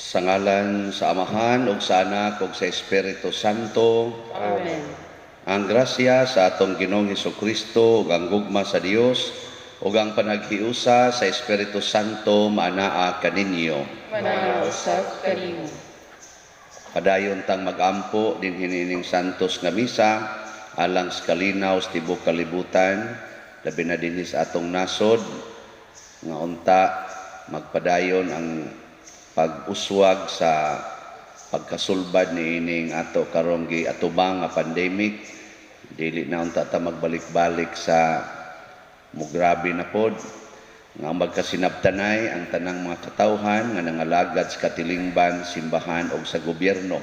Sa ngalan sa Amahan ug sa Anak ug sa Espiritu Santo. Amen. Ang grasya sa atong Ginoong Hesukristo ug ang gugma sa Dios ug ang panaghiusa sa Espiritu Santo maanaa kaninyo. Maanaa usab kanimo. Padayon tang magampo dinhi niining santos nga misa alang sa kalinaw sa tibuok kalibutan, labi na dinhi sa atong nasod, nga unta magpadayon ang pag-uswag sa pagkasulbad niining ato karong giatubang nga pandemic. Dili na unta ta magbalik-balik sa mugrabe na pod, nga magkasinabtanay ang tanang mga katawhan nga nangalagad sa katilingban, simbahan o sa gobyerno.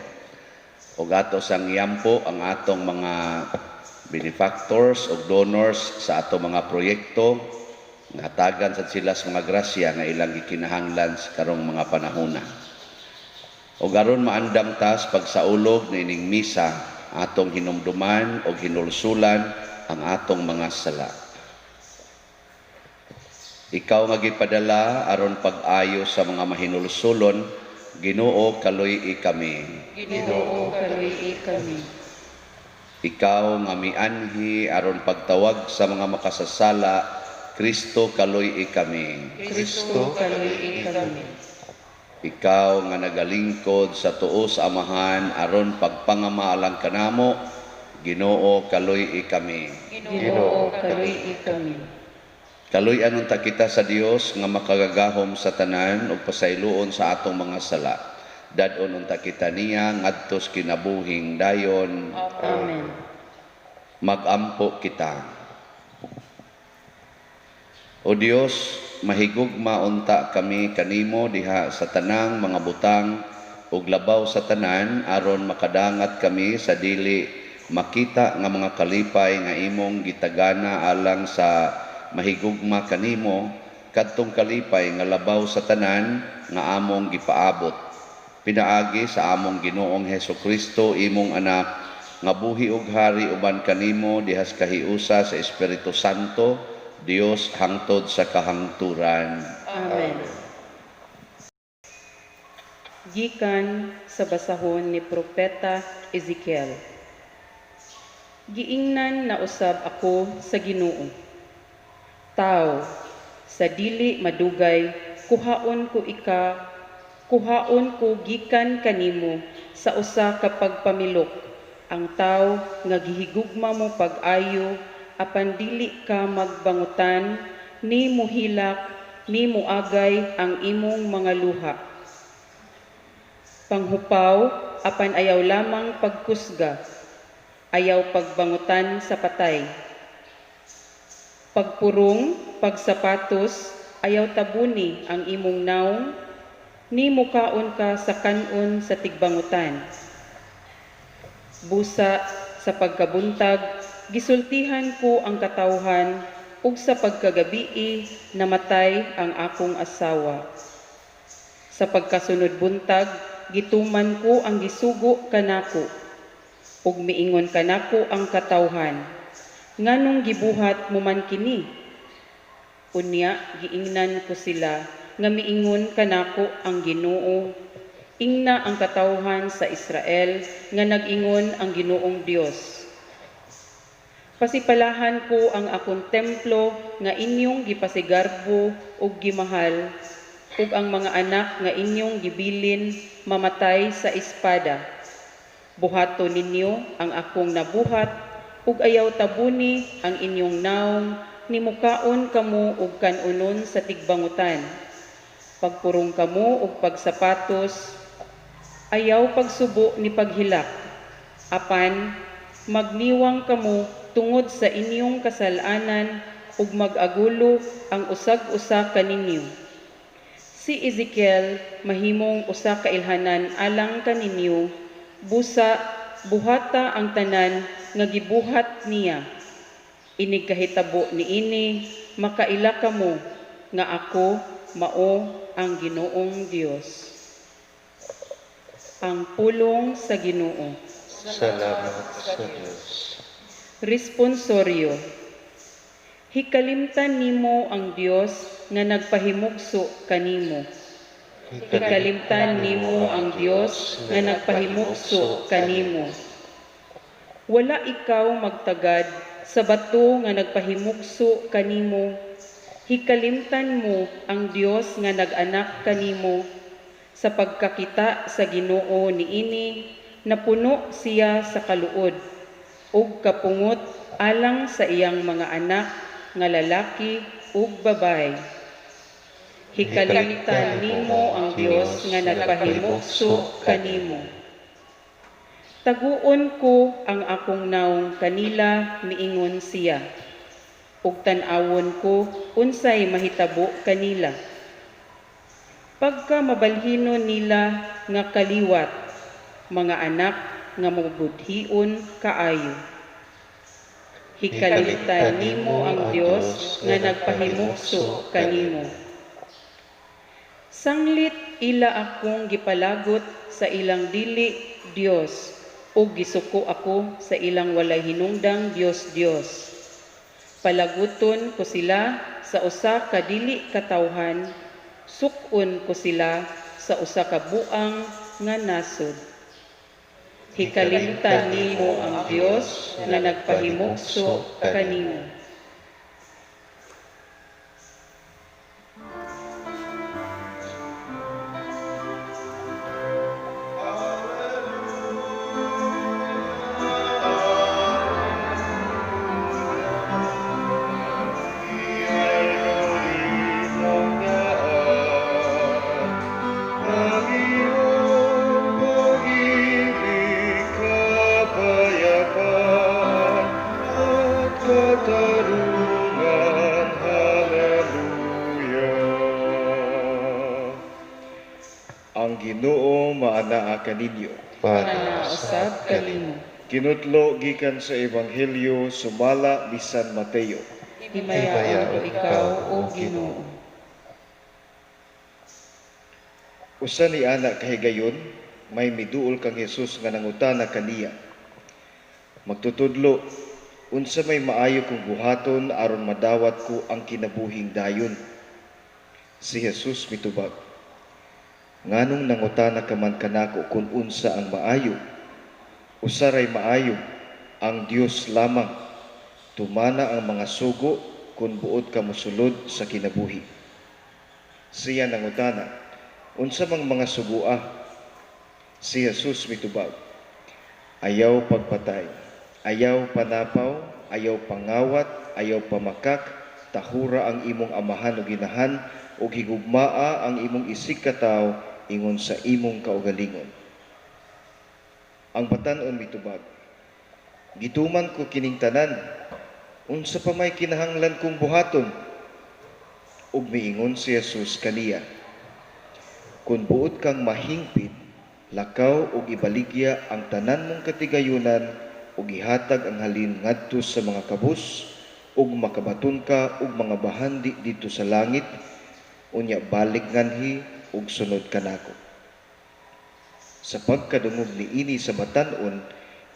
Ug ato sang iampo ang atong mga benefactors ug donors sa ato mga proyekto, nga hatagan sad sila sa mga grasya nga ilang gikinahanglan sa karong mga panahona. Ug aron maandam ta sa pagsaulog niining misa, atong hinumduman og hinulsulan ang atong mga sala. Ikaw nga gipadala aron pag-ayo sa mga mahinulsulon, Ginoo, kaluy-i kami. Ginoo, kaluy-i kami. Ikaw nga mianhi aron pagtawag sa mga makasasala, Kristo, kaluy-i kami. Kristo, kaluy-i kami. Ikaw nga nagalingkod sa tuo sa Amahan aron pagpangama alang kanamo, Ginoo, kaluy-i kami. Ginoo, kaluy-i kami. Kaluy-an unta kita sa Dios nga makagagahom sa tanan ug pasayloon sa atong mga sala. Dad-on unta kita niya ngadto sa kinabuhing dayon. Amen. Magampo kita. O Dios, mahigugma unta kami kanimo diha sa tanang mga butang ug labaw sa tanan aron makadangat kami sa dili makita nga mga kalipay nga imong gitagana alang sa mahigugma kanimo, kadtong kalipay nga labaw sa tanan nga among gipaabot pinaagi sa among Ginoong Hesukristo, imong Anak, nga buhi ug hari uban kanimo diha sa kahiusa sa Espiritu Santo, Dios, hangtod sa kahangturan. Amen. Gikan sa basahon ni Propeta Ezekiel. Giingnan na usab ako sa Ginoo. "Tao, sa dili madugay kuhaon ko ika, kuhaon ko gikan kanimo sa usa ka pagpamilok ang tawo nga gihigugma mo pag-ayo, apan dili ka magbangutan ni muhilak ni muagay ang imong mga luha. Panghupaw apan ayaw lamang pagkusga, ayaw pagbangutan sa patay. Pagpurong, pagsapatos, ayaw tabuni ang imong nawong, ni mukaon ka sa kan-on sa tigbangutan." Busa sa pagkabuntag gisultihan ko ang katawhan ug sa pagkagabii namatay ang akong asawa. Sa pagkasunod buntag gituman ko ang gisugo kanako ug miingon kanako ang katawhan, "Nganong gibuhat mo man kini?" Unya giingnan ko sila nga miingon kanako ang Ginoo, "Ingna ang katawhan sa Israel nga nag-ingon ang Ginoong Dios: Pasipalahan ko ang akong templo nga inyong gipasigarbo ug gimahal, ug ang mga anak nga inyong gibilin mamatay sa espada. Buhaton ninyo ang akong nabuhat ug ayaw tabuni ang inyong nawong ni mukaon kamo og kan-onon sa tigbangutan. Pagpurong kamo ug pagsapatos, ayaw pagsubo ni paghilak. Apan magniwang kamo tungod sa inyong kasal-anan ug mag-agulo ang usag-usa kaninyo. Si Ezekiel mahimong usa ka ilhanan alang kaninyo, busa buhata ang tanan nga gibuhat niya. Inig kahitabo niini, makaila kamo nga ako mao ang Ginoong Dios." Ang pulong sa Ginoo. Salamat sa Dios. Responsoryo. Hikalimtan nimo ang Dios nga nagpahimugso kanimo. Hikalimtan nimo ang Dios nga nagpahimugso kanimo. Wala ikaw magtagad sa bato nga nagpahimugso kanimo. Hikalimtan mo ang Dios nga nag-anak kanimo. Sa pagkakita sa Ginoo niini, napuno siya sa kaluod ug kapungot alang sa iyang mga anak nga lalaki ug babayi. Hikalimtan nimo ang Dios nga nagpahimugso kanimo. Taguon ko ang akong nawong kanila, miingon siya, ug tan-awon ko unsay mahitabo kanila. Pagka mabalhinon nila nga kaliwat, mga anak nga mabudhion kaayo. Hikalimtan nimo ang Dios nga nagpahimugso kanimo. Sanglit ila akong gipalagot sa ilang dili Dios, ug gisuko ako sa ilang walay hinungdang Dios-Dios. Palaguton ko sila sa usa ka dili katawhan, suk-on ko sila sa usa ka buang nga nasod. Hikalimtan nimo ang Dios nga nagpahimugso kanimo. Ang iyong pag-ibig, kapayapaan at katarungan. Hallelujah. Ang Ginoo maanaa kaninyo. Maanaa usab kanimo. Kinutlo gikan sa Ebanghelyo sumala ni San Mateo. Himayaon ikaw, o Ginoo. Usa ni ana kahigayon, may miduol kang Hesus nga nangutana kaniya. Magtutudlo, unsa may maayo kong buhaton aron madawat ko ang kinabuhing dayon? Si Jesus mitubag, nganong nangutana ka man kanako kung unsa ang maayo? Usa ray maayo, ang Dios lamang. Tumana ang mga sugo kung buot ka mosulod sa kinabuhi. Siya nangutana, unsa mang mga sugua? Si Jesus mitubag, ayaw pagpatay, ayaw panapaw, ayaw pangawat, ayaw pamakak, tahura ang imong amahan ug inahan, ug higugmaa ang imong isig katawo ingon sa imong kaugalingon. Ang batan-on mitubag, gituman ko kining tanan, unsa pa may kinahanglan kong buhaton? Ug miingon si Jesus kaniya, kun buot kang mahingpit, lakaw ug ibaligya ang tanan mong katigayunan ug ihatag ang halin ngadto sa mga kabus, ug makabaton ka og mga bahandi didto sa langit, unya balik nganhi ug sunod kanako. Sa pagkadungog niini sa batan-on,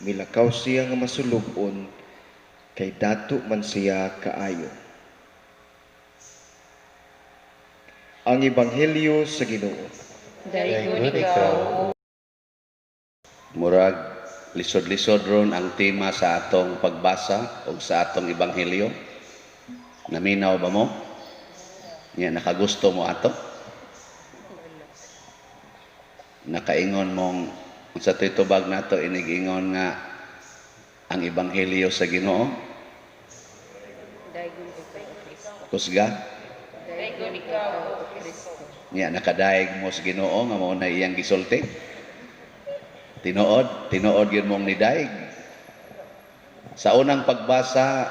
milakaw siya nga masulub-on, kay dato man siya kaayo. Ang Ebanghelyo sa Ginoo. Daygon ikaw. Murag lisod-lisod ron ang tema sa atong pagbasa o sa atong ebanghelyo. Naminaw ba mo? Nya nakagusto mo ato? Nakaingon mong sa titubag nato inigingon nga ang ebanghelyo sa Ginoo? Daygon ikaw, O Kristo. Kusga? Daygon ikaw, O Kristo. Nya nakadaig mo sa Ginoo nga mao na iyang gisulti? Tinuod, tinuod gyud mong nidaig. Sa unang pagbasa,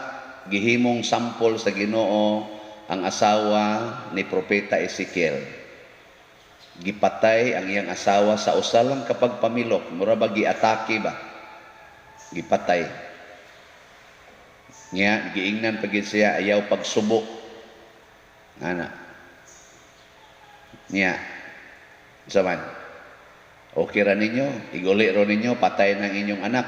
gihimong sampol sa Ginoo ang asawa ni Propeta Ezekiel. Gipatay ang iyang asawa sa usa lang ka pagpamilok, mura ba giatake ba? Gipatay. Nya giingnan pa gid siya ayaw pagsubo. Ana. Nya unsa man? Okay ra ninyo, iguli ro ninyo, patay ng inyong anak.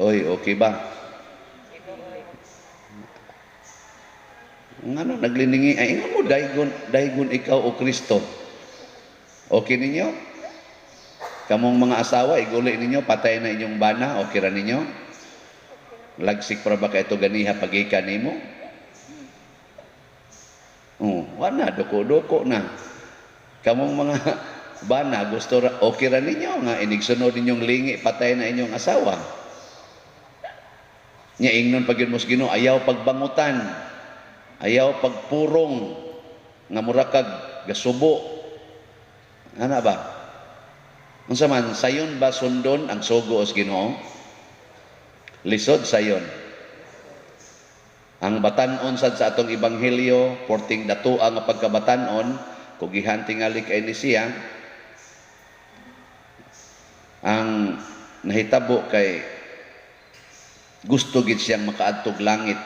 Oy, okay ba? Ngano nagliningi ay ingon mo daygon daygon ikaw o Kristo. Okay ninyo? Kamong mga asawa, iguli ninyo, patay na inyong bana, okay ra ninyo? Lagsik para ba kay ito ganiha pagikan nimo? Oh, wala, duko-duko na. Kamong mga bana, gusto ra, okay ra ninyo nga inigsunod ninyong lingi, patay na inyong asawa. Nya ingnon pag yun mo sa Ginoo, ayaw pagbangutan, ayaw pagpurong, nga mura kag gasubo. Ana ba? Unsa man, sayon ba sundon ang sugo sa Ginoo? Lisod sayon. Ang batan-on sad sa atong ebanghelyo, porting datua nga pagkabatan-on, kugihan tingali kay ni siya, ang nahitabo kay gusto gid siyang makaadtog langit,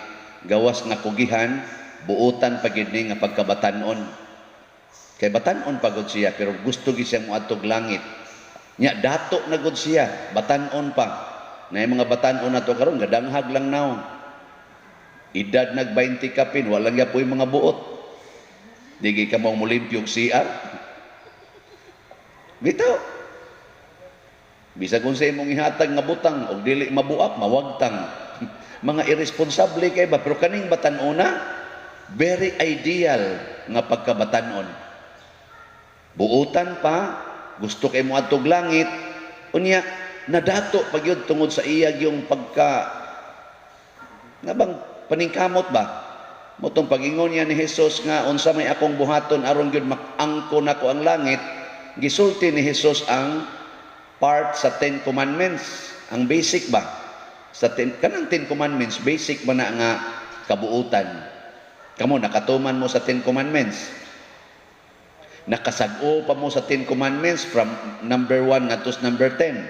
gawas nga kugihan, buotan pa gid ni nga pagkabatan-on. Kay batan-on pa gud siya, pero gusto gid siyang moadtog langit. Nya dato na gud siya, batan-on pa. Na mga batan-on nato karon gadanghag lang naon. Edad nag 20 kapin, walang yapoy mga buot. Di ka mo mulimpyog CR. Bitaw. Bisag kung sa imong ihatag nga butang og dili mabuak, mawagtang. Mga irresponsable kay ba, pero kaning batan-ona very ideal nga pagkabatan-on. Buutan pa, gusto kay mo adtog langit, unya nadato pag yun tungod sa iya yung pagka nga bang paningkamot ba? Motong pag-ingon niya ni Jesus nga unsa may akong buhaton aron gyud makangko nako ang langit, gisulti ni Jesus ang part sa Ten Commandments, ang basic ba? Sa ten, kanang Ten Commandments, basic ba na nga kabuutan? Kamo, nakatuman mo sa Ten Commandments. Nakasag-o pa mo sa Ten Commandments from number 1 ngadto sa number 10.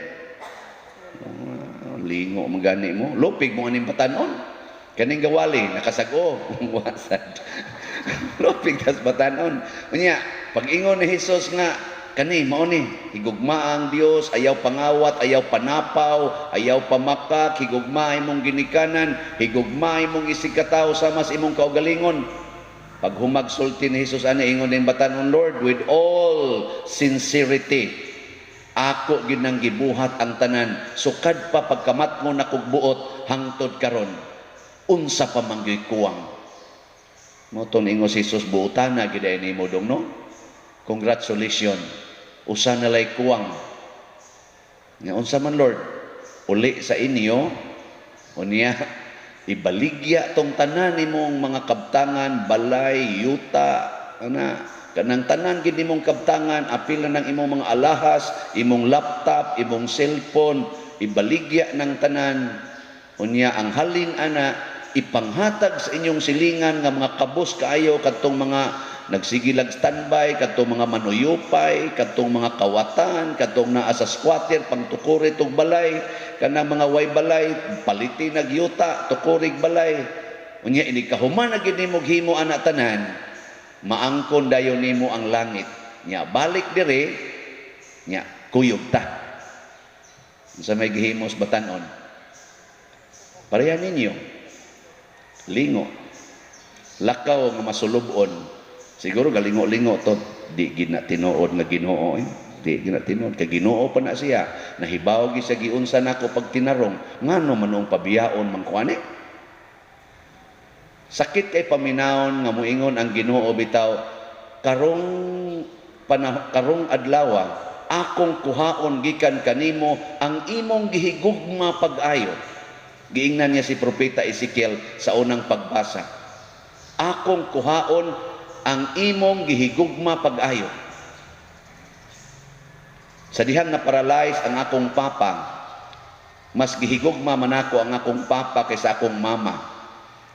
Lingo man gani mo. Lupig mo aning batan-on. Kaning gawali, nakasag-o. Wasad. Lupig tas batan-on. Unya, pag-ingon ni Jesus nga, kani mao ni higugma ang Dios, ayaw pangawat, ayaw panapaw, ayaw pamakak, higugma imong ginikanan, higugma imong isig katawo sama sa imong kaugalingon. Pag humagsulti ni Jesus ani, ingon ning batan-on, "Lord, with all sincerity, ako gid nang gibuhat ang tanan sukad pa pagkamat mo nakog buot hangtod karon. Unsa pa man gyud kuwang?" Mo to ingon si Jesus, "Buotana gid ay nimo dong, no? Congratulations, usa na lay kuwang." Nga unsa man, Lord? "Uli sa inyo, unya ibaligya tong tanan nimong mga kabtangan, balay, yuta, ana, kanang tanan gid nimong kabtangan, apil na ng imong mga alahas, imong laptop, imong cellphone, ibaligya ng tanan. Unya ang halin ana ipanghatag sa inyong silingan nga mga kabos kaayo, kadtong mga nagsigilag standby, kadtong mga manuyupay, kadtong mga kawatan, kadtong naa sa squatter pangtukuri tog balay, kanang mga way balay, paliti nagyuta, tukurig balay. Unya ini kahuman na gid nimo himo ana tanan, maangkon dayon nimo ang langit. Nya balik dire, nya kuyog ta." Unsa may gihimos batan-on? Pareha ninyo. Lingo. Lakaw nga masulubon. Siguro galingo-lingo to, di gina tinuod nga Ginoo eh. Di gina tinuod kay Ginoo pa na siya. Nahibaw gi sa giunsa nako pag tinarong, ngano man noong pabiyaon man ko ani? Sakit kay paminawon nga moingon ang Ginoo bitaw, karong karong adlaw akong kuhaon gikan kanimo ang imong gihigugma pag-ayo. Giingnan niya si Propeta Ezekiel sa unang pagbasa. Akong kuhaon ang imong gihigugma pag-ayo. Sa dihang na paralyze ang akong papa, mas gihigugma man ako ang akong papa kaysa akong mama.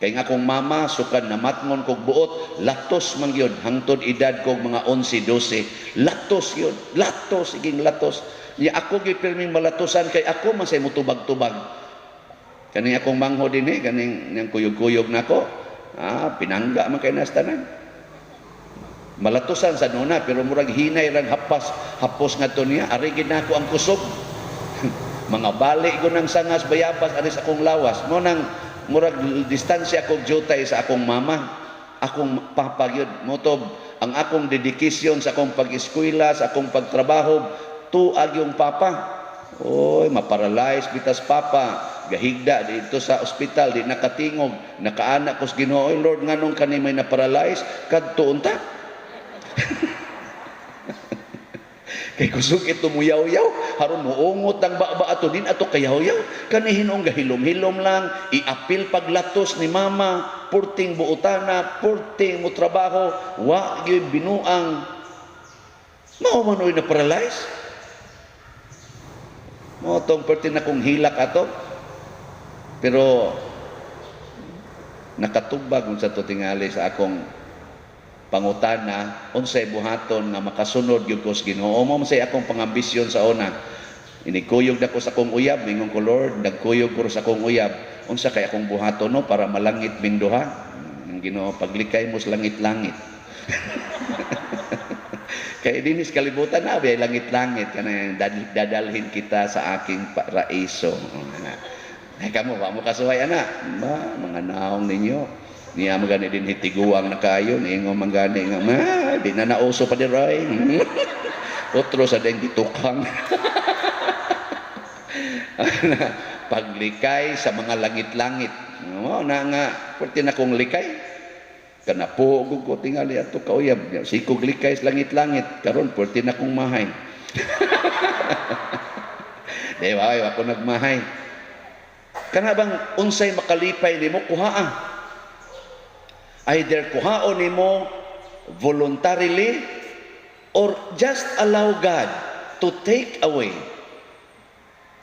Kay ang akong mama, sukad namatngon kog buot, latos man gyud hangtod edad kog mga 11, 12. Latos yun, latos, iging latos. Nya ako gyud pirming malatosan kay ako man say mutubag-tubag. Kaning akong mangho dinhi, kaning niyang kuyog-kuyog nako, pinangga man kay nas tanan. Malatosan sa nuna, pero murag hinay rang hapas, hapos nga to niya, ari gid nako ang kusog. Mga bali ko ng sangas bayabas ari sa akong lawas. Mo nang murag distansya kog jutay sa akong mama. Akong papa gyud motob ang akong dedication sa akong pag-eskwela, sa akong pagtrabaho, tuag yung papa. Oy, maparalyze bitas papa. Gahigda dito sa ospital, di nakatingog. Nakaana ko sa Ginoo, "Oy, Lord, nganong kani may naparalyze? Kadto unta." Kay kusog ito muyaw-yaw, haron muungot ang baba ato din ato kayaw-yaw. Kani hinuong gahilom-hilom lang, iapil paglatos ni mama, purting buotana, purting mo trabaho, wa gyud binuang. Mao man oy na paralyze. Mao tong perti na kong hilak ato. Pero nakatubag unsa to tingali sa akong pangutana, unsay buhaton nga makasunod gyud ko sa Ginoo. Mao man say akong pangambisyon sa una. Inikuyog na ko sa akong uyab, mingon ko, "Lord, nagkuyog ko sa akong uyab. Unsa kay akong buhaton no para malangit ming duha?" Ang Ginoo, "Paglikay mo sa langit-langit." Kay dinis kalibutan na bay langit-langit kana dadalhin kita sa aking paraiso. Ay kamo wa mo kasuway ana. Ma, mga naong ninyo. Niya magani din hitiguang na kayo, niingon man gani nga ma, di na nauso pa diray. Otro sa deng gitukhang. Paglikay sa mga langit-langit. Mao na nga perti na kong likay. Kanapo ko tingali ato kauyab. Sikog likay sa langit-langit. Karon perti na kong mahay. Di ba, ay, ako nagmahay. Kana bang unsay makalipay nimo kuhaa? Either kuhaon nimo voluntarily or just allow God to take away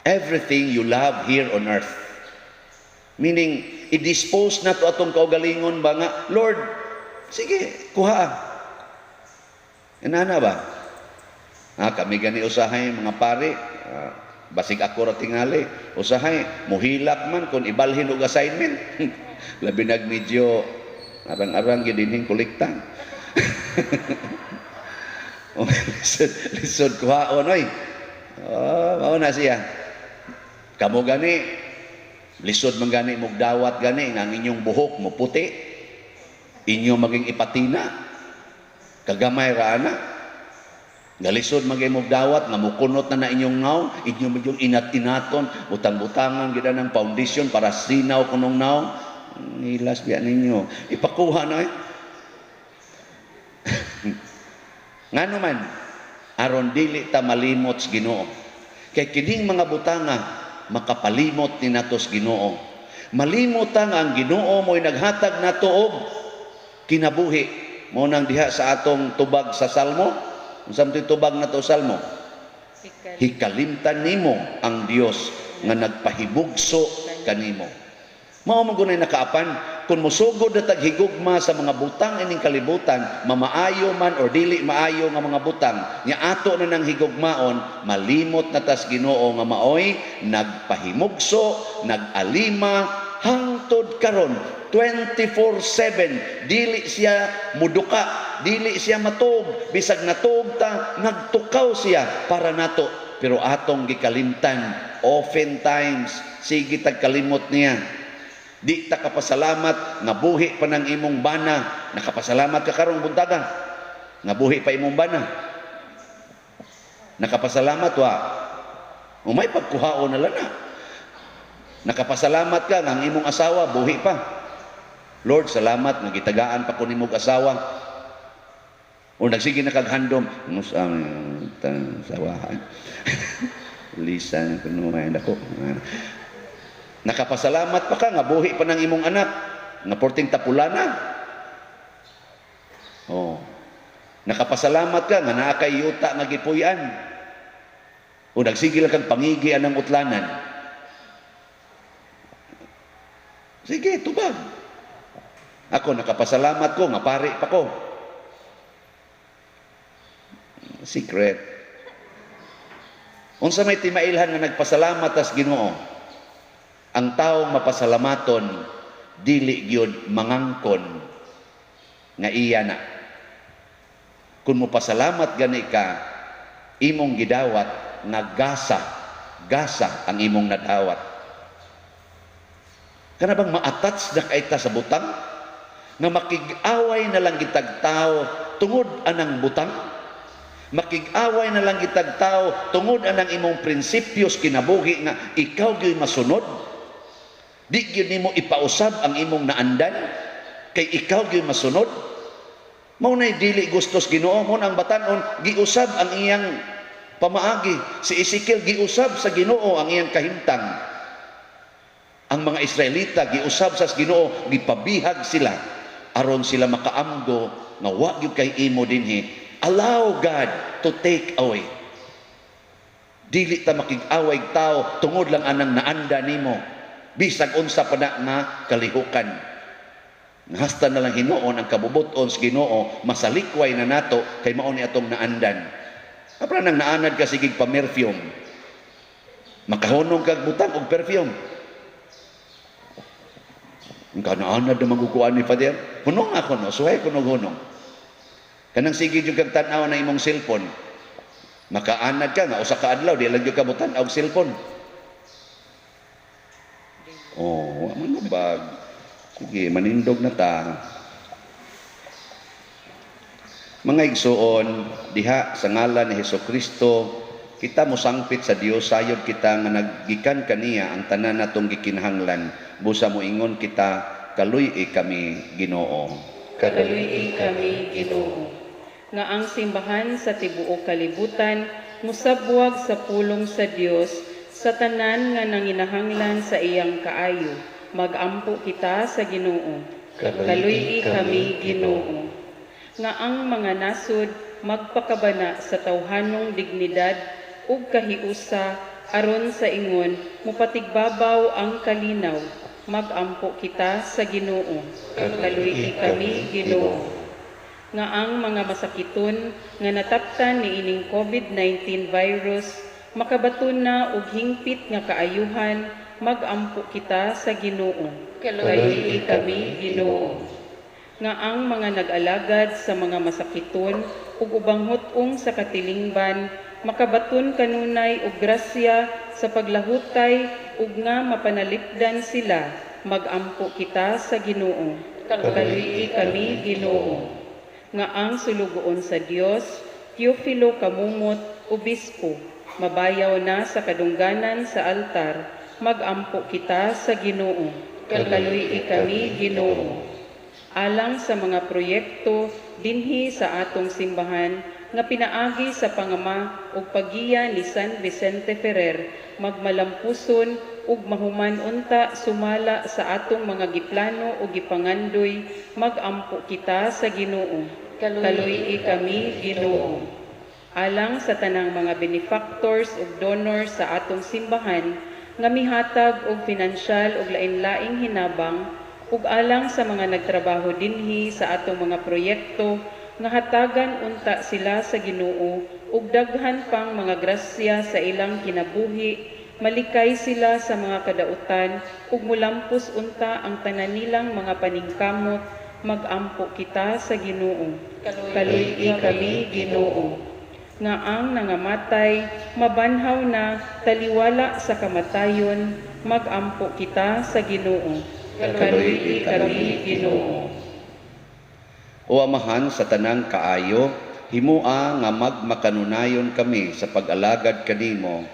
everything you love here on earth. Meaning, i-dispose na to atong kaugalingon ba nga, "Lord, sige, kuha." Inana ba? Ha, kami gani usahay mga pare, basig ako ra tingali, usahay, muhilak man kung ibalhin og assignment. Labi nag medyo arang-arang gid dinhing kolekta. Lisod, lisod kuhaon oy. Oh, mao na siya. Kamo gani lisod man gani mog dawat gani nga ang inyong buhok mo puti. Inyo maging ipatina. Kagamay ra ana. Galisod man gay mog dawat nga mukunot na na inyong naong, inyo magyung inat-inaton, butang-butangan gid ng foundation para sinaw kunong naong. Hilas biya ninyo. Ipakuha na eh. Ngano man, aron dili ta malimot sa Ginoo. Kay kining mga butanga makapalimot ni nato sa Ginoo. Malimot ta nga ang Ginoo mo'y naghatag nato og kinabuhi. Mao nang diha sa atong tubag sa Salmo. Unsa man tubag nato Salmo? Hikalimtan nimo ang Dios nga nagpahibugso kanimo. Mao man gunay nakaapan kung mosugod na tag higugma sa mga butang ining kalibutan, mamaayo man or dili maayo nga mga butang, nya ato na nang higugmaon, malimot na tas Ginoo nga maoy nagpahimugso, nag-alima hangtod karon 24/7, dili siya muduka, dili siya matug, bisag natug ta, nagtukaw siya para nato, pero atong gikalimtan. Oftentimes sige tag kalimot niya. Di ta kapasalamat nga buhi pa ng imong bana. Nakapasalamat ka karong buntaga nga buhi pa imong bana? Nakapasalamat wa? Umay pagkuhaon na lang na. Nakapasalamat ka nga ang imong asawa buhi pa? "Lord, salamat nga gitagaan pa ko nimog asawa." O nagsige na kag handom, mus ang asawa. Lisa kuno ay dako. Nakapasalamat pa ka nga buhi pa ng imong anak nga porting tapulana? Oh. Nakapasalamat ka nga naa kay yuta nga gipuy-an? O nagsige lang kang pangigi anang utlanan? Sige, tubag. Ako nakapasalamat ko nga pari pa ko. Secret. Unsa may timailhan nga nagpasalamat tas Ginoo? Ang taong mapasalamaton dili gyud mangangkon nga iya na. Kung mopasalamat gani ka, imong gidawat nga gasa, gasa ang imong nadawat. Kana bang ma-attach na kay ta sa butang? Nga makig-away na lang gitag tao tungod anang butang? Makig-away na lang gitag tao tungod anang imong prinsipyos kinabuhi nga ikaw gyud masunod? Di gyud nimo ipausab ang imong naandan kay ikaw gyud masunod? Mao nay dili gustos Ginoo. Mo ang batan-on, giusab ang iyang pamaagi. Si Ezekiel, giusab sa Ginoo ang iyang kahimtang. Ang mga Israelita, giusab sa Ginoo, gipabihag sila aron sila makaamgo nga wa gyud kay imo dinhi. Allow God to take away. Dili ta makig-away tao tungod lang anang naanda nimo, bisag unsa pa na nga kalihukan. Hasta na lang hinuon ang kabubuton sa Ginoo masalikway na nato kay mao ni atong naandan. Apra nang naanad ka sigig pa-perfume. Makahunong kag butang og perfume. Ang kanaanad na magukuan ni Father. Hunong ako, no, suhay ko nog hunong. Kanang sige jud kag tan-aw na imong cellphone. Makaanad ka nga usa ka adlaw di lang jud ka motan-aw og cellphone. Oh, wa man bag. Sige, manindog na ta. Mga igsuon, diha sa ngalan ni Hesus Kristo, kita mosangpit sa Dios sayod kita nga naggikan kaniya ang tanan natong gikinahanglan. Busa moingon kita, kaluy-i kami, Ginoo. Kaluy-i kami, Ginoo. Nga ang simbahan sa tibuok kalibutan musabwag sa pulong sa Dios sa tanan nga nanginahanglan sa iyang kaayo. Magampo kita sa Ginoo. Kaluy-i kami, Ginoo. Nga ang mga nasod magpakabana sa tawhanong dignidad ug kahiusa aron sa ingon mupatigbabaw ang kalinaw. Magampo kita sa Ginoo. Kaluy-i kami, Ginoo. Nga ang mga masakiton nga nataptan niining COVID-19 virus makabaton na og hingpit nga kaayuhan. Magampo kita sa Ginoo. Kaluy-i kami, Ginoo. Nga ang mga nag-alagad sa mga masakiton ug ubang hut-ong sa katilingban makabaton kanunay og grasya sa paglahutay ug nga mapanalipdan sila. Magampo kita sa Ginoo. Kaluy-i kami, Ginoo. Nga ang sulugoon sa Dios, Teofilo Camomot, obispo, mabayaw na sa kadungganan sa altar. Magampo kita sa Ginoo. Kaluy-i kami, Ginoo. Alang sa mga proyekto dinhi sa atong simbahan nga pinaagi sa pangama ug paggiya ni San Vicente Ferrer magmalampuson ug mahuman unta sumala sa atong mga giplano ug gipangandoy. Magampo kita sa Ginoo. Kaluy-i kami, Ginoo. Alang sa tanang mga benefactors ug donors sa atong simbahan nga mihatag og pinansyal ug lain-laing hinabang ug alang sa mga nagtrabaho dinhi sa atong mga proyekto nga hatagan unta sila sa Ginoo ug daghan pang mga grasya sa ilang kinabuhi, malikay sila sa mga kadautan ug mulampos unta ang tanan nilang mga paningkamot. Magampo kita sa Ginoo. Kaluy-i kami, Ginoo. Nga ang nangamatay mabanhaw na taliwala sa kamatayon. Magampo kita sa Ginoo. Kaluy-i kami, Ginoo. O Amahan sa tanang kaayo, himua nga magmakanunayon kami sa pag-alagad kanimo.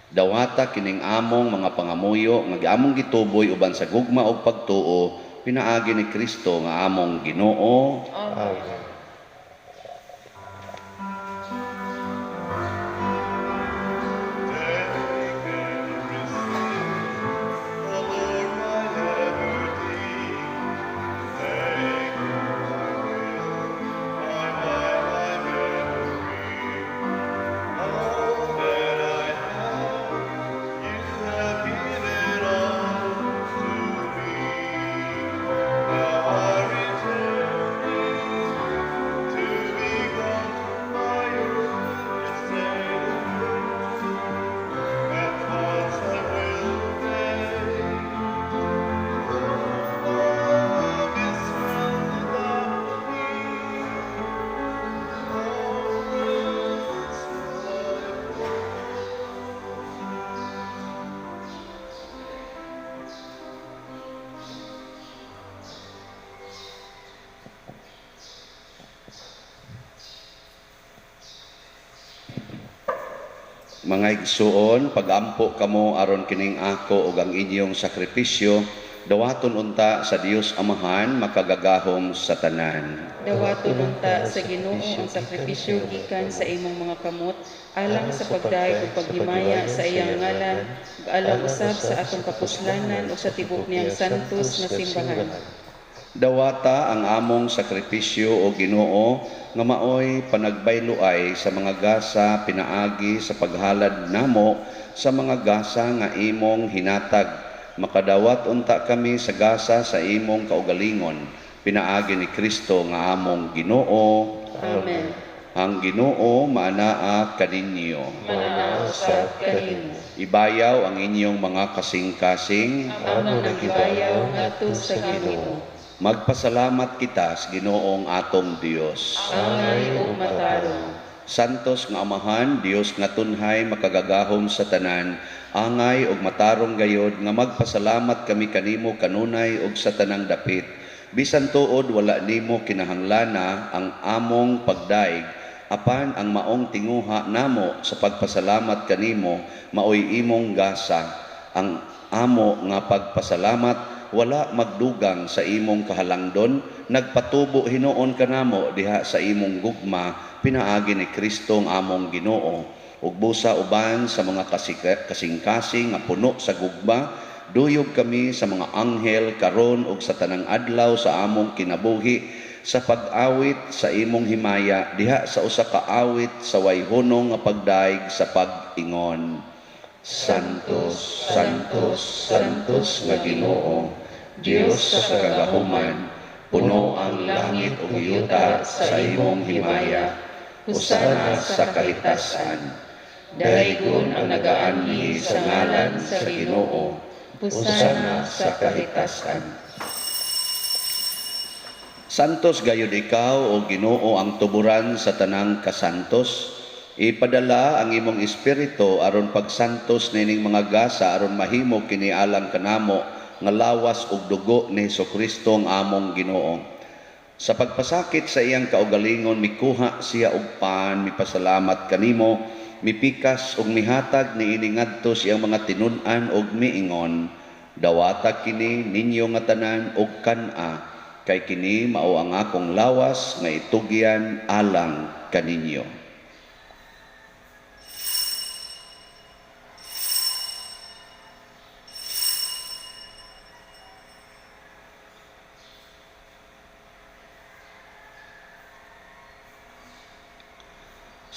Dawata kining among mga pangamuyo nga among gituboy uban sa gugma ug pagtuo pinaagi ni Kristo nga among Ginoo. Amen. Mga igsuon, pagampo kamo aron kining ako ug ang inyong sakripisyo dawaton unta sa Dios Amahan makagagahom sa tanan. Dawaton unta sa Ginoo ang sakripisyo gikan sa imong mga kamot alang sa pagdayeg ug paghimaya sa iyang ngalan ug alang usab sa atong kapuslanan ug sa tibuok niyang santos nga simbahan. Dawata ang among sakripisyo o Ginoo nga maoy panagbayloay sa mga gasa pinaagi sa paghalad namo sa mga gasa nga imong hinatag. Makadawat unta kami sa gasa sa imong kaugalingon pinaagi ni Kristo nga among Ginoo. Amen. Ang Ginoo maanaa kaninyo. Maanaa usab kanimo. Ibayaw ang inyong mga kasing-kasing. Amo nang gibayaw ngadto sa Ginoo. Magpasalamat kita sa Ginoong atong Dios. Angay ug matarong. Santos nga Amahan, Dios nga tunhay makagagahom sa tanan, angay ug matarong gayod nga magpasalamat kami kanimo kanunay ug sa tanang dapit. Bisan tuod wala nimo kinahanglana ang among pagdaig, apan ang maong tinguha namo sa pagpasalamat kanimo maoy imong gasa. Ang amo nga pagpasalamat wala magdugang sa imong kahalangdon, nagpatubo hinuon kanamo diha sa imong gugma pinaagi ni Kristo ang among Ginoo. Ug busa uban sa mga kasing-kasing nga puno sa gugma, duyog kami sa mga anghel karon ug sa tanang adlaw sa among kinabuhi sa pag-awit sa imong himaya diha sa usa ka awit sa wayhunong nga pagdaig sa pag-ingon. Santos, Santos, Santos nga Ginoo, Dios sa kagahuman, puno ang langit ug yuta sa imong himaya. Hosana sa kahitasan. Daygon ang nagaanhi sa ngalan sa Ginoo. Hosana sa kahitasan. Santos gayud ikaw o Ginoo ang tuburan sa tanang kasantos. Ipadala ang imong espiritu aron pagsantos nining mga gasa aron mahimo kini alang kanamo nga lawas ug dugo ni Hesukristo ang among Ginoo. Sa pagpasakit sa iyang kaugalingon mikuha siya og pan, mipasalamat kanimo, mipikas ug mihatag niini ngadto sa iyang mga tinun-an ug miingon, dawata kini ninyo nga tanan ug kan-a, kay kini mao ang akong lawas nga itugyan alang kaninyo.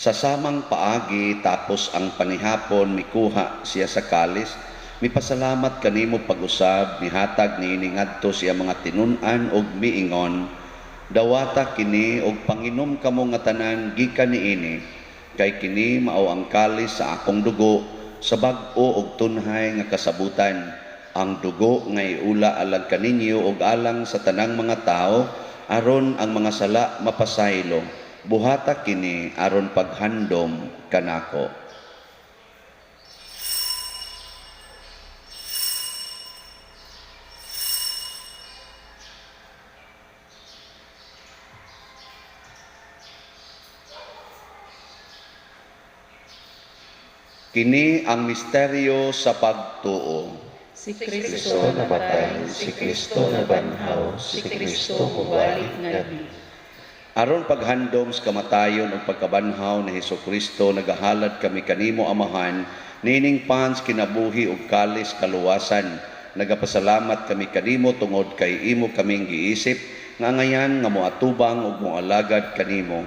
Sa samang paagi tapos ang panihapon mikuha siya sa kalis, mipasalamat kanimo pag-usab, mihatag niini ngadto siya mga tinun-an ug miingon, dawata kini og panginom kamo nga tanan gikan niini, kay kini mao ang kalis sa akong dugo sa bag-o og tunhay nga kasabutan, ang dugo nga iula alang kaninyo ug alang sa tanang mga tawo aron ang mga sala mapasaylo. Buhata kini aron paghandom kanako. Kini ang misteryo sa pagtuo. Si Kristo namatay, si Kristo nabanhaw, si Kristo mubalik ngadto. Aron paghandom sa kamatayon ug pagkabanhaw ni Hesukristo, nagahalad kami kanimo Amahan, nining pans kinabuhi ug kalis kaluwasan. Nagapasalamat kami kanimo tungod kay imo kaming giisip nga angayan nga moatubang ug moalagad kanimo.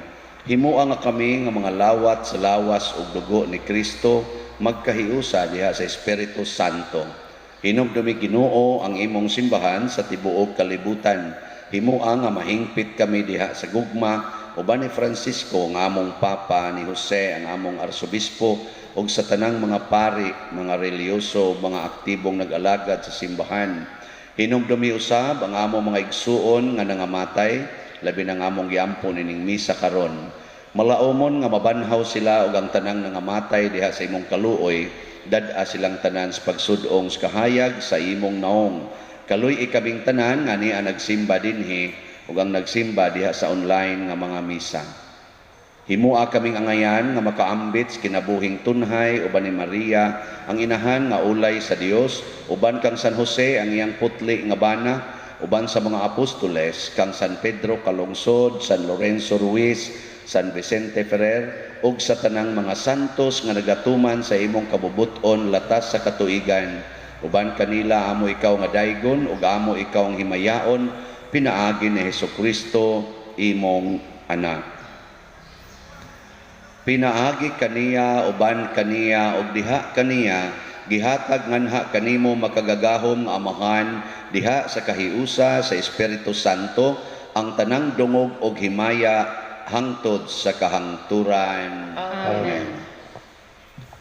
Himoa nga kami nga mga lawat sa lawas ug dugo ni Kristo magkahiusa diha sa Espiritu Santo. Hinumdumi Ginoo ang imong simbahan sa tibuok kalibutan. Himoa nga mahingpit kami diha sa gugma uban ni Francisco nga among Papa, ni Jose ang among Arsobispo ug sa tanang mga pari, mga relihiyoso, mga aktibong nag-alagad sa simbahan. Hinumdumi usab ang among mga igsuon nga nangamatay, labi na ang among giampo nining misa karon. Malaomon nga mabanhaw sila ug ang tanang nangamatay diha sa imong kaluoy, dad-a silang tanan sa pagsud-ong sa kahayag sa imong naong. Kaluy-i kaming tanan nga niya nagsimba dinhi ug ang nagsimba diha sa online nga mga misa. Himua kaming angayan nga makaambit sa kinabuhing tunhay uban ni Maria ang inahan nga ulay sa Dios, uban kang San Jose ang iyang putli nga bana, uban sa mga apostoles kang San Pedro Calungsod, San Lorenzo Ruiz, San Vicente Ferrer ug sa tanang mga santos nga nagatuman sa imong kabubut-on latas sa katuigan. Uban kanila amo ikaw nga daygon ug amo ikaw ang himayaon pinaagi ni Hesukristo imong anak. Pinaagi kaniya, uban kaniya ug diha kaniya gihatag nganha kanimo makagagahom nga Amahan diha sa kahiusa sa Espiritu Santo ang tanang dungog og himaya hangtod sa kahangturan. Amen.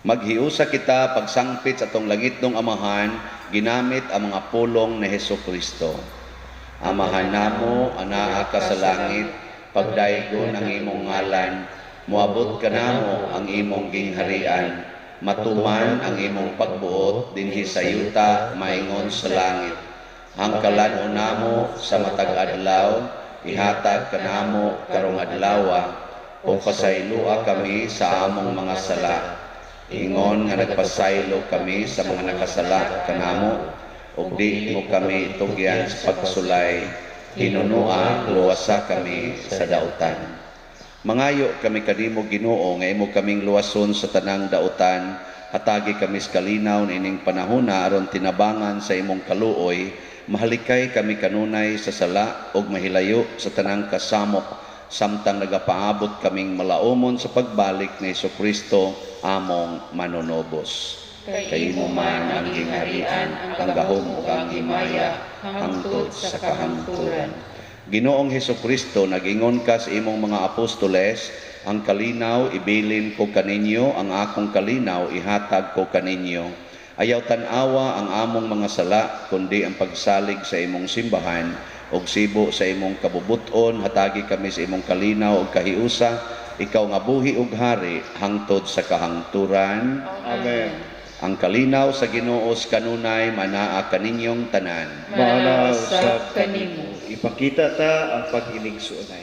Maghiusa kita pagsangpit sa atong langitnong Amahan ginamit ang mga pulong ni Hesukristo. Amahan namo, anaa ka sa langit, pagdaygon ang imong ngalan, moabot kanamo ang imong gingharian, matuman ang imong pagbuot dinhi sa yuta maingon sa langit. Ang kalan-on namo sa matag adlaw, ihatag kanamo karong adlawa, o pasayloa kami sa among mga sala. Ingon nga nagpasaylo kami sa mga nakasala kanamo, ug di mo kami tugyan sa pagsulay, hinunua luwasa kami sa dautan. Mangayo kami kanimo Ginoo nga imo kaming luwason sa tanang dautan, hatagi kami sa kalinaw niining panahona aron tinabangan sa imong kaluoy, mahalikay kami kanunay sa sala ug mahilayo sa tanang kasamok samtang nagapaabot kaming malaumon sa pagbalik ni Hesukristo among manunobos. Kay imo man ang gingharian, ang gahom ug ang himaya hangtod sa kahangturan. Ginoong Hesukristo, nag-ingon ka sa imong mga apostoles, ang kalinaw ibilin ko kaninyo, ang akong kalinaw ihatag ko kaninyo. Ayaw tan-awa ang among mga sala, kundi ang pagsalig sa imong simbahan, ug sibo sa imong kabubuton, hatagi kami sa imong kalinaw ug kahiusa, ikaw nga buhi ug hari hangtod sa kahangturan. Amen. Ang kalinaw sa Ginoo sa kanunay manaa kaninyong tanan. Manaa usab kanimo. Ipakita ta ang pag-inigsuonay.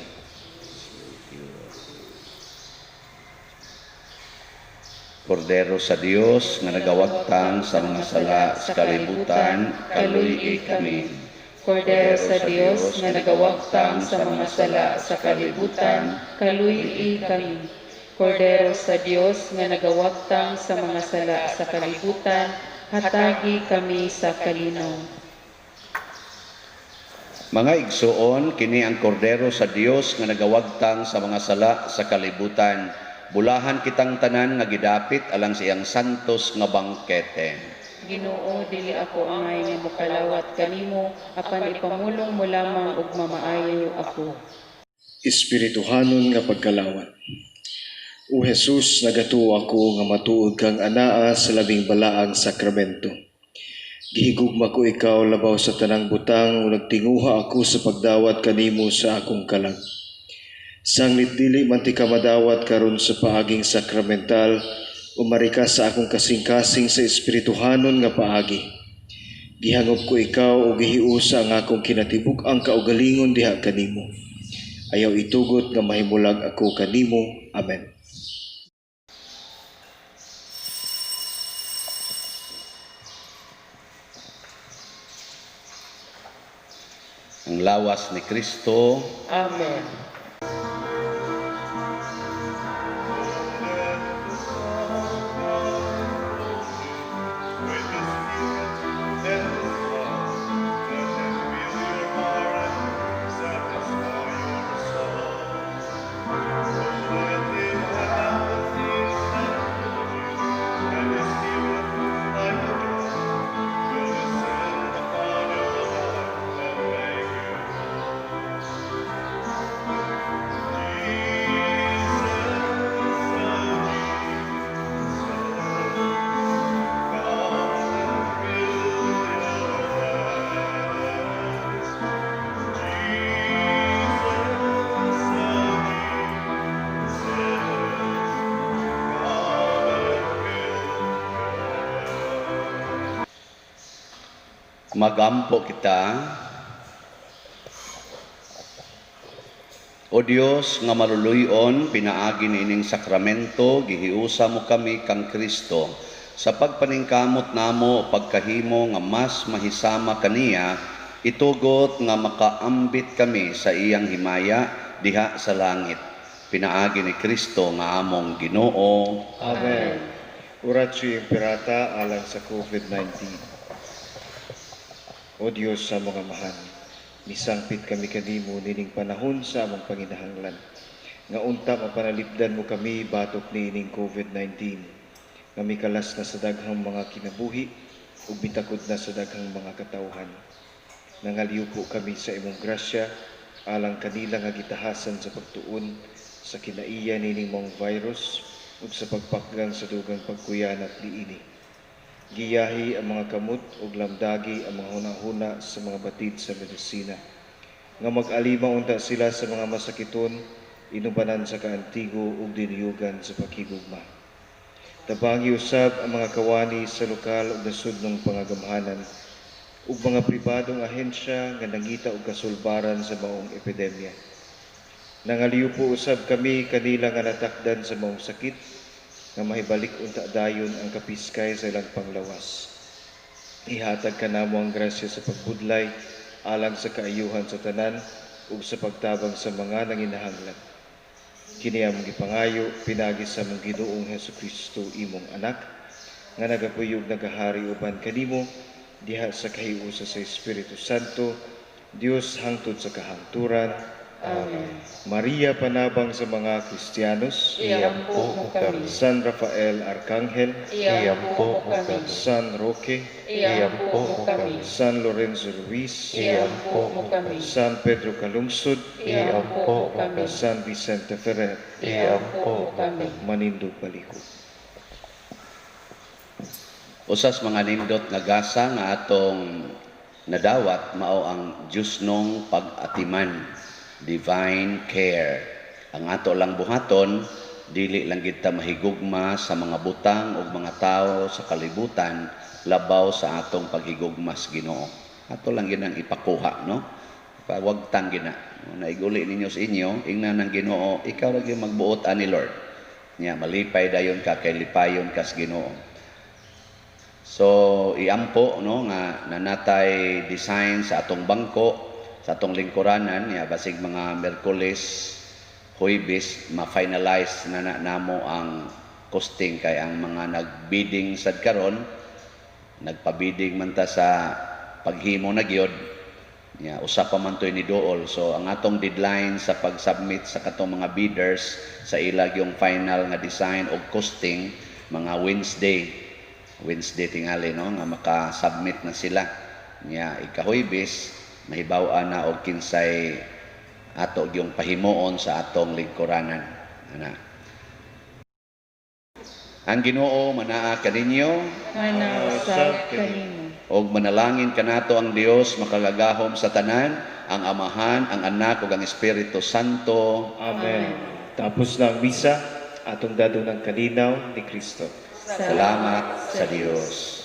Kordero sa Dios nga nagawagtang sa mga sala sa kalibutan, kaluy-i kami. Kordero sa Dios nga nagawagtang sa mga sala sa kalibutan, kaluy-i kami. Kordero sa Dios nga nagawagtang sa mga sala sa kalibutan, hatagi kami sa kalinaw. Mga igsuon, kini ang kordero sa Dios nga nagawagtang sa mga sala sa kalibutan. Bulahan kitang tanan nga gidapit alang sa iyang santos nga bangkete. Ginoo, dili ako angay nga mokalawat kanimo, apan ipamulong mo lamang ug mamaayo ako. Espirituhanon nga pagkalawat. O Jesus, nagatuo ako nga matuod kang anaa sa labing balaang sakramento. Gihigugma ko ikaw labaw sa tanang butang ug nagtinguha ako sa pagdawat kanimo sa akong kalag. Sanglit dili man ti ka madawat karon sa paaging sakramental, umari ka sa akong kasing-kasing sa espirituhanon nga paagi. Gihangop ko ikaw ug gihiusa ang akong kinatibuk-ang kaugalingon diha kanimo. Ayaw itugot nga mahimulag ako kanimo. Amen. Ang lawas ni Kristo. Amen. Magampo kita. O Dios nga maluluyon, pinaagi niining sakramento, gihiusa mo kami kang Kristo. Sa pagpaningkamot namo pagkahimo nga mas mahisama kaniya, itugot nga makaambit kami sa iyang himaya diha sa langit. Pinaagi ni Kristo nga among Ginoo. Amen. Oratio Imperata alang sa COVID-19. O Dios sa mga amahan, misangpit kami kanimo nining panahon sa among panginahanglan. Nga unta mapanalipdan mo kami batok niining COVID-19. Nga mikalas na sa daghang mga kinabuhi ug mitakod na sa daghang mga katawhan. Nangalyupo kami sa imong grasya alang kanila nga gitahasan sa pagtuon sa kinaiya nining maong virus ug sa pagpakgang sa dugang pagkuyanap niini. Giyahi ang mga kamot ug lamdagi ang mga hunahuna sa mga batid sa medisina. Nga mag-alima unta sila sa mga masakiton, inubanan sa kaantigo ug dinuyugan sa paghigugma. Tabangi usab ang mga kawani sa lokal ug nasudnong pangagamhanan ug mga pribadong ahensya nga nangita og kasulbaran sa maong epidemya. Nangaliupo usab kami kanila nga natakdan sa maong sakit nga mahibalik unta dayon ang kapiskay sa ilang panglawas. Ihatag kanamo ang grasya sa pagbudlay alang sa kaayuhan sa tanan ug sa pagtabang sa mga nanginahanglan. Kini among gipangayo pinaagi sa among Ginoong Hesukristo, imong anak, nga nagapuyo ug nagahari uban kanimo diha sa kahiusa sa Espiritu Santo, Dios hangtod sa kahangturan. Amen. Maria, panabang sa mga Kristiyanos, Iampo mo kami. San Rafael Arcangel, Iampo mo kami. San Roque, Iampo mo kami. San Lorenzo Ruiz, Iampo mo kami. San Pedro Calungsod, Iampo mo kami. San Vicente Ferrer, Iampo mo kami. Manindog palihog. Usas mga nindot nga gasa nga atong nadawat mao ang Diyosnong pag-atiman, divine care. Ang ato lang buhaton, dili lang kita mahigugma sa mga butang o mga tao sa kalibutan labaw sa atong paghigugma sa Ginoo. Ato lang ginang ipakuha, no? Wagtang gina. Naiguli ninyo sa inyo, ingnan ng Ginoo, ikaw ra gyud magbuot ani Lord. Nya malipay dayon ka kay lipayon kas Ginoo. So iampo, no, nga nanatay design sa atong bangko, sa atong lingkuranan, ya basig mga Merkules, Huwebes ma-finalize na, na namo ang costing kay ang mga nagbidding sad karon, nagpabidding man ta sa paghimo na gyud. Ya, usa pa man to'y ni duol. So ang atong deadline sa pag-submit sa katong mga bidders sa ila yung final nga design og costing, mga Wednesday. Wednesday tingali, no, nga maka-submit na sila. Nya ikahuybes mahibaw-an na og kinsay ato yung pahimuon sa atong lingkuranan. Ana. Ang Ginoo manaa kaninyo. Manaa usab kanimo. Og manalangin kanato ang Dios makagagahom sa tanan, ang Amahan, ang Anak ug ang Espiritu Santo. Amen. Tapos na ang misa, atong dadon ang kalinaw ni Kristo. Salamat sa Dios.